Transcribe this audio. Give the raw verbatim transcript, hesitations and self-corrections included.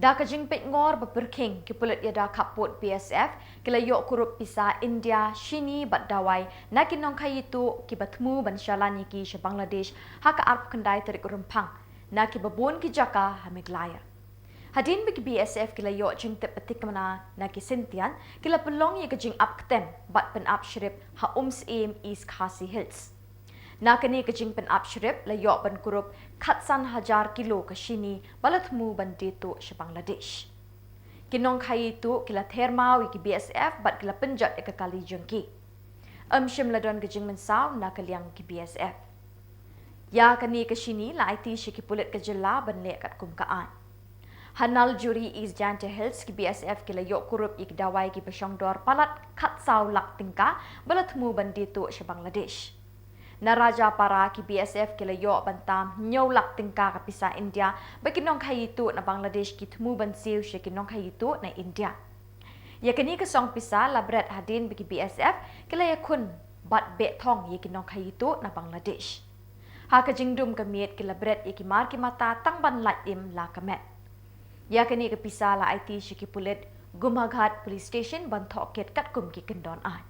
Da ka jingpeit ngor ba pyrkhing, ki pulit ïada khappud B S F ki la ïoh kurup pisa India, shini bad dawai na ki nongkhaïi tuh kiba thmu ban shalan ïa ki sha Bangladesh ha ka arphew khyndai tarik Rymphang na kiba bun ki jaka ha Meghalaya. Hadien ba ki B S F ki la ïoh jingtip ba thikna na ki syntian, ki la pynlong ïa ka jingap ktem bad pynap shrip ha Umsyiem, East Khasi Hills. Na kane ka jingpynap shrip la ïoh ban kurup khatsan hajar kilo ka shini ba la thmu ban die tuh sha Bangladesh. Ki nongkhaïi tuh ki la ther maw ïa ki B S F bad ki la pynjot ïa ka kali jong ki. Ym shym la don ka jingmynsaw na ka liang ki B S F. Ïa kane ka shini la aiti sha ki pulit ka jylla ban leh katkum ka aiñ. Ha Naljuri, East Jaintia Hills, ki B S F ki la ïoh kurup ïa ki dawai kiba shongdor palat khatsaw lak tyngka ba la thmu ban die tuh sha Bangladesh. Na Rajapara, ki B S F ki la ïoh ban tam hynñiew lak tyngka ka pisa India ba ki nongkhaïi tuh na Bangladesh ki thmu ban siew sha ki nongkhaïi tuh na India. Ïa kane ka song pisa la bret hadien ba ki B S F ki la ïakhun bad beh thong ïa ki nongkhaïi tuh na Bangladesh. Ha ka jingdum ka miet ki la bret ïa ki mar ki mata tang ban lait im la ka met. Ïa kane ka pisa la aiti sha ki pulit Gumaghat Police Station ban thoh kit katkum ki kyndon aiñ.